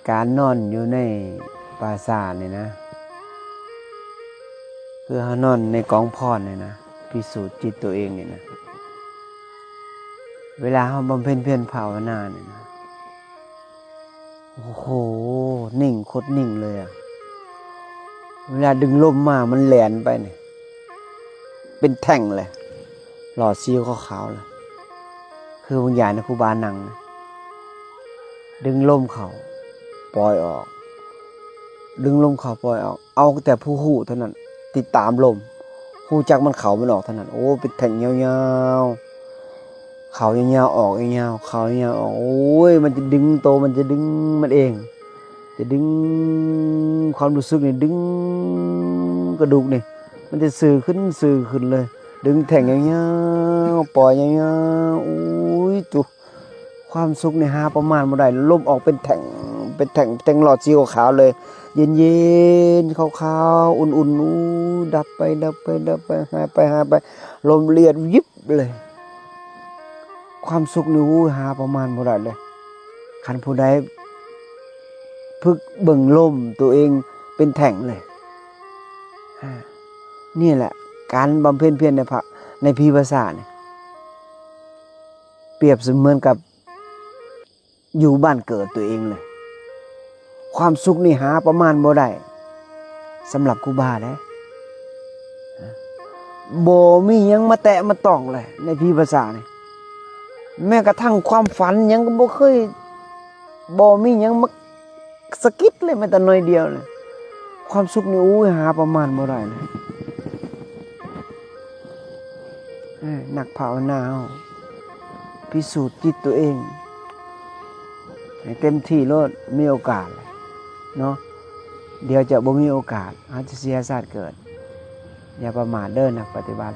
ການນອນຢູ່ໃນປ່າຊ້ານີ້ນະ ຄືເຮົານອນໃນກອງພອນນີ້ນະ ພິສູດຈິດຕົວເອງນີ້ນະ ເວລາເຮົາບຳເພັນພຽນພາວະນານີ້ນະ ໂອ້ໂຫ ນິ່ງ ໂຄດນິ່ງເລີຍອະ. ເວລາດຶງລົມມາ ມັນແລ່ນໄປນີ້ ເປັນແທ່ງເລີຍ ຫຼໍ່ສີຂາວໆເລີຍ ຄືບາງຢ່າງນະ ຄູບານັ່ງນະ ດຶງລົມເຂົ້າ ປ່ອຍອອກ ດຶງລົມເຂົ້າ ປ່ອຍອອກ ເອົາແຕ່ຜູ້ຮູ້ເທົ່ານັ້ນ ຕິດຕາມລົມ ຮູ້ຈັກມັນເຂົ້າມັນອອກເທົ່ານັ້ນ. ໂອ້ ເປັນແທ່ງຍາວໆ ເຂົ້າຍາວໆ ອອກຍາວໆ ເຂົ້າຍາວໆ ອອກ ໂອ້ຍ ມັນຈະດຶງໂຕ ມັນຈະດຶງມັນເອງ ຈະດຶງ ຄວາມຮູ້ສຶກນີ້ດຶງກະດູກນີ້ ມັນຈະຊື່ຂຶ້ນ ຊື່ຂຶ້ນເລີຍ ດຶງແທ່ງຍາວໆ ປ່ອຍຍາວໆ ໂອ້ຍ ຕຸ ຄວາມສຸກນີ້ຫາປະມານບໍ່ໄດ້ ລົມອອກເປັນແທ່ງ ເປັນແທ່ງ ເປັນແທ່ງຫຼໍ່ສີຂາວເລີຍ ເຢັນໆ ຂາວໆ ອຸ່ນໆ ອູ້ ດັບໄປ ດັບໄປ ດັບໄປ ຫາຍໄປ ຫາຍໄປ ລົມລຽດວິບເລີຍ. ຄວາມສຸກນີ້ ໂອ້ຍ ຫາປະມານບໍ່ໄດ້ເລີຍ ຄັນຜູ້ໃດຝຶກເບິ່ງລົມຕົວເອງເປັນແທ່ງເລີຍ. ນີ້ແຫຼະ ການບຳເພັນພຽນໃນພະ ໃນພີພາສານີ້ ປຽບສະເໝືອນກັບຢູ່ບ້ານເກີດຕົວເອງເລີຍ. ຄວາມສຸກນີ້ຫາປະມານບໍ່ໄດ້ ສຳລັບຄູບາເດ້ ບໍ່ມີຫຍັງມາແຕະມາຕ້ອງເລີຍ ໃນພີພາສານີ້ ແມ້ກະທັ່ງຄວາມຝັນຫຍັງກໍບໍ່ເຄີຍ ບໍ່ມີຫຍັງມາ ສະກິດເລີຍ ແມ້ແຕ່ໜ້ອຍດຽວເລີຍ. ຄວາມສຸກນີ້ ໂອ້ຍ ຫາປະມານບໍ່ໄດ້ເລີຍ. ເອີ ນັກພາວະນາເຮົາ ພິສູດຈິດຕົວເອງໃຫ້ເຕັມທີ່ໂລດ ມີໂອກາດເນາະ ດຽວຈະບໍ່ມີໂອກາດ ເຮົາຈະເສຍຊາດເກີດ. ຢ່າປະໝາດເດີ ນັກປະຕິບັດ.